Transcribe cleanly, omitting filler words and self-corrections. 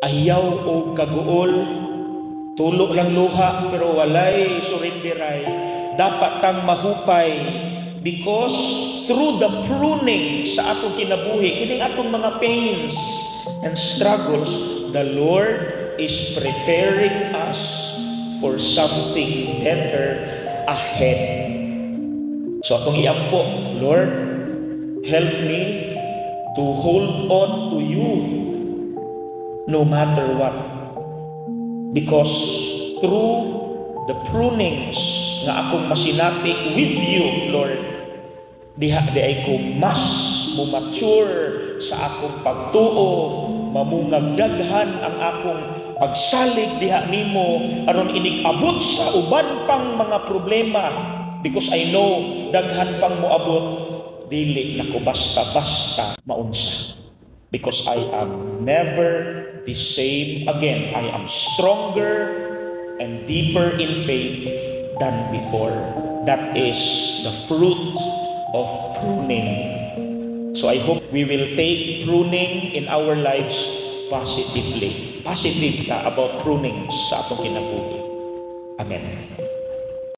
Ayaw og kaguol, tulo lang luha pero walay surenderay. Dapat tang mahupay because through the pruning sa atong kinabuhi, kining atong mga pains and struggles, the Lord is preparing us for something better ahead. So atong iampo, "Lord, help me to hold on to you no matter what." Because through the prunings nga akong masinati with you, Lord, diha diay ko mas mo-mature sa akong pagtuo, mamungag daghan ang akong pagsalig diha nimo aron inig-abot sa uban pang mga problema, because I know daghan pang moabot, dili nako basta-basta maunsa because I am never the same again. I am stronger and deeper in faith than before. That is the fruit of pruning. So I hope we will take pruning in our lives positively. Positive ka about pruning sa atong kinabuhi. Amen.